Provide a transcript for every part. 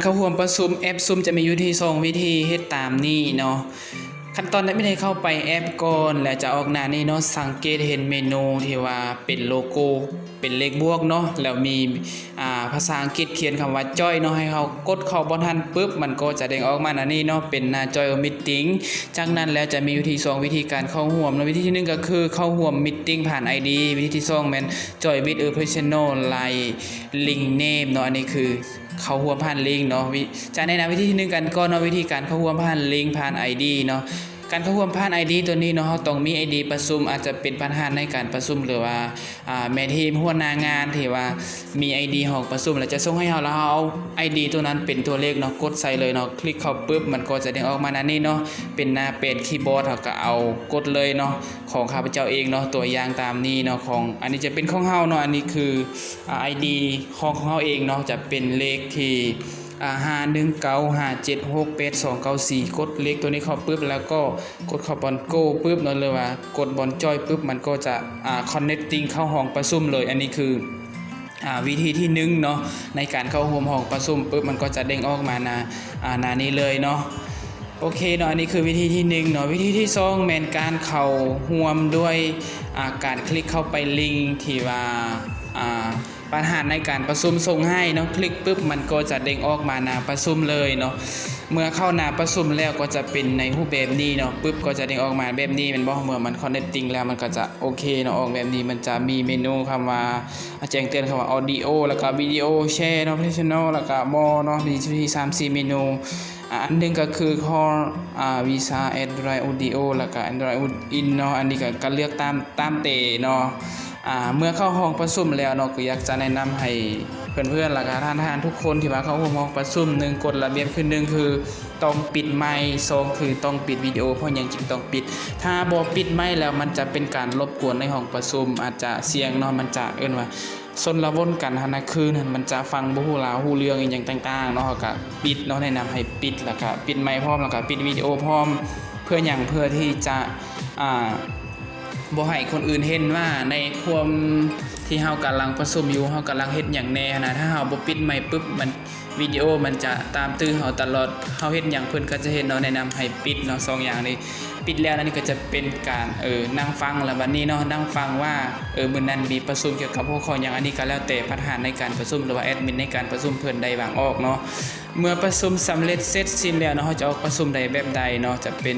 ເຂົ້າຮ່ວມປະຊຸມແອັບ Zoom ຈະມີຢູ່ທີ່ສອງວິທີ ເຮັດຕາມນີ້ເນາະ. ຂັ້ນຕອນແອດມິນໃຫ້ເຂົ້າໄປແອັບກ່ອນ ແລ້ວຈະອອກໜ້ານີ້ເນາະ, ສັງເກດເຫັນເມນູທີ່ວ່າເປັນໂລໂກ້ ເປັນເລກບວກເນາະ, ແລ້ວມີ ອ່າ ພາສາອັງກິດຂຽນຄຳວ່າ Join ເນາະ, ໃຫ້ເຮົາກົດເຂົ້າບ່ອນຫັ້ນປຶບ ມັນກໍຈະເດ້ງອອກມາໜ້ານີ້ເນາະ, ເປັນໜ້າ Join Meeting. ຈາກນັ້ນແລ້ວຈະມີຢູ່ທີ່ສອງວິທີການເຂົ້າຮ່ວມເນາະ, ວິທີທີໜຶ່ງກໍຄືເຂົ້າຮ່ວມ Meeting ຜ່ານ ID, ວິທີທີສອງແມ່ນ Join with a personal line link name ເນາະ, ອັນນີ້ຄື ເຂົ້າຮ່ວມຜ່ານລິງເນາະ. ວິ ຈະແນະນຳວິທີທີໜຶ່ງກັນກ່ອນເນາະ, ວິທີການເຂົ້າຮ່ວມຜ່ານລິງ ຜ່ານ ID ເນາະ. ການເຂົ້າຮ່ວມຜ່ານ ID ຕົວນີ້ເນາະ, ເຮົາຕ້ອງມີ ID ປະຊຸມ, ອາດຈະເປັນພະນັກງານໃນການປະຊຸມ ຫຼືວ່າ ອາ ແມ່ນທີມຫົວໜ້າງານທີ່ວ່າມີ ID ຫ້ອງປະຊຸມ ແລ້ວຈະສົ່ງໃຫ້ເຮົາ, ແລ້ວເຮົາເອົາ ID ຕົວນັ້ນເປັນຕົວເລກເນາະ, ກົດໃສ່ເລີຍເນາະ. ຄລິກເຂົ້າປຶບ ມັນກໍຈະເດ້ງອອກມາໜ້ານີ້ເນາະ, ເປັນໜ້າແປນຄີບອດ, ເຮົາກໍເອົາກົດເລີຍເນາະ, ຂອງຂ້າພະເຈົ້າເອງເນາະ, ຕົວຢ່າງຕາມນີ້ເນາະ, ຂອງ ອັນນີ້ຈະເປັນຂອງເຮົາເນາະ, ອັນນີ້ຄື ອາ ID ຂອງ ຂອງເຮົາເອງເນາະ, ຈະເປັນເລກທີ່ ອາ ຫ້າໜຶ່ງເກົ້າຫ້າເຈັດຫົກແປດສອງເກົ້າສີ່. ກົດເລກຕົວນີ້ເຂົ້າປຶບ ແລ້ວກໍກົດເຂົ້າບ່ອນ Go ປຶບເນາະ ຫຼືວ່າກົດບ່ອນ Join ປຶບ ມັນກໍຈະ ອາ Connecting ເຂົ້າຫ້ອງປະຊຸມເລີຍ. ອັນນີ້ຄື ອາ ວິທີທີໜຶ່ງເນາະ, ໃນການເຂົ້າຮ່ວມຫ້ອງປະຊຸມປຶບ ມັນກໍຈະເດ້ງອອກມາໜ້າ ອາ ໜ້ານີ້ເລີຍເນາະ. ໂອເຄເນາະ, ອັນນີ້ຄືວິທີທີໜຶ່ງເນາະ. ວິທີທີສອງແມ່ນການເຂົ້າຮ່ວມດ້ວຍ ອາ ການຄລິກເຂົ້າໄປລິງທີ່ວ່າ ອາ ປະທານໃນການປະຊຸມສົ່ງໃຫ້ເນາະ, ຄລິກປຶບ ມັນກໍຈະເດ້ງອອກມາໜ້າປະຊຸມເລີຍເນາະ. ເມື່ອເຂົ້າໜ້າປະຊຸມແລ້ວກໍຈະເປັນໃນຮູບແບບນີ້ເນາະ, ປຶບ ກໍຈະເດ້ງອອກມາແບບນີ້ແມ່ນບໍ່? ເມື່ອມັນ Connecting ແລ້ວ ມັນກໍຈະໂອເຄເນາະ, ອອກແບບນີ້. ມັນຈະມີເມນູຄຳວ່າ ອາ ແຈ້ງເຕືອນຄຳວ່າ Audio ແລ້ວກໍ Video Share ເນາະ, Professional ແລ້ວກໍ More ເນາະ, ມີຢູ່ທີ່ສາມສີ່ເມນູ. ອາ ອັນໜຶ່ງກໍຄື Call ອາ Visa Android Audio ແລ້ວກໍ Android In ເນາະ, ອັນນີ້ກໍ ກໍເລືອກຕາມ ຕາມເຕເນາະ. ອາ ເມື່ອເຂົ້າຫ້ອງປະຊຸມແລ້ວເນາະ, ກໍຢາກຈະແນະນຳໃຫ້ເພື່ອນໆ ແລ້ວກໍທ່ານໆ ທຸກຄົນທີ່ວ່າເຂົ້າຮ່ວມຫ້ອງປະຊຸມ, ໜຶ່ງ ກົດລະບຽບຄື ໜຶ່ງ ຄືຕ້ອງປິດໄມ, ສອງ ຄືຕ້ອງປິດວິດີໂອ. ເພາະຫຍັງຈຶ່ງຕ້ອງປິດ? ຖ້າບໍ່ປິດໄມແລ້ວ ມັນຈະເປັນການລົບກວນໃນຫ້ອງປະຊຸມ, ອາດຈະສ່ຽງເນາະ, ມັນຈະເອີ້ນວ່າ ຊົນລະວົນກັນຫັ້ນນະ, ຄືນັ້ນມັນຈະຟັງບໍ່ຮູ້ລາວຮູ້ເລື່ອງອີ່ຫຍັງຕ່າງໆເນາະ. ເຮົາກະປິດເນາະ, ແນະນຳໃຫ້ປິດ ແລ້ວກະປິດໄມພ້ອມ ແລ້ວກະປິດວິດີໂອພ້ອມ. ເພື່ອຫຍັງ? ເພື່ອທີ່ຈະ ອ່າ ບໍ່ໃຫ້ຄົນອື່ນເຫັນວ່າໃນຄວາມທີ່ເຮົາກຳລັງປະຊຸມຢູ່ ເຮົາກຳລັງເຮັດຫຍັງແດ່ຫັ້ນນະ. ຖ້າເຮົາບໍ່ປິດໄມປຶບ ມັນ ວິດີໂອມັນຈະຕາມຕື້ເຮົາຕະຫຼອດ, ເຮົາເຮັດຫຍັງເພິ່ນກໍຈະເຫັນເນາະ. ແນະນຳໃຫ້ປິດເນາະ ສອງຢ່າງນີ້. ປິດແລ້ວ ອັນນີ້ກໍຈະເປັນການ ເອີ ນັ່ງຟັງແລ້ວບັດນີ້ເນາະ, ນັ່ງຟັງວ່າ ເອີ ມື້ນັ້ນມີປະຊຸມກ່ຽວກັບຫົວຂໍ້ຫຍັງ. ອັນນີ້ກໍແລ້ວແຕ່ປະທານໃນການປະຊຸມ ຫຼືວ່າແອດມິນໃນການປະຊຸມເພິ່ນໄດ້ວາງອອກເນາະ. ເມື່ອປະຊຸມສຳເລັດເສັດສິ້ນແລ້ວເນາະ, ເຮົາຈະອອກປະຊຸມໄດ້ແບບໃດເນາະ? ຈະເປັນ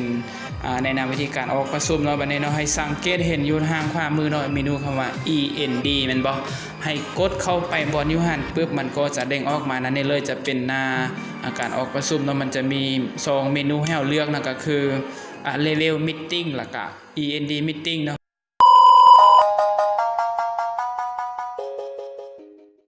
ອາ ແນະນຳວິທີການອອກປະຊຸມເນາະ. ບັດນີ້ເນາະ ໃຫ້ສັງເກດເຫັນຢູ່ທາງຂວາມືເນາະ, ເມນູຄຳວ່າ ອີເອັນດີ ແມ່ນບໍ່? ໃຫ້ກົດເຂົ້າໄປບ່ອນຢູ່ຫັ້ນປຶບ ມັນກໍຈະເດ້ງອອກມາໜ້ານີ້ເລີຍ, ຈະເປັນໜ້າ ອາ ການອອກປະຊຸມເນາະ. ມັນຈະມີສອງເມນູໃຫ້ເຮົາເລືອກນະ, ກໍຄື ອາ Level Meeting ແລ້ວກະ ອີເອັນດີ Meeting ເນາະ.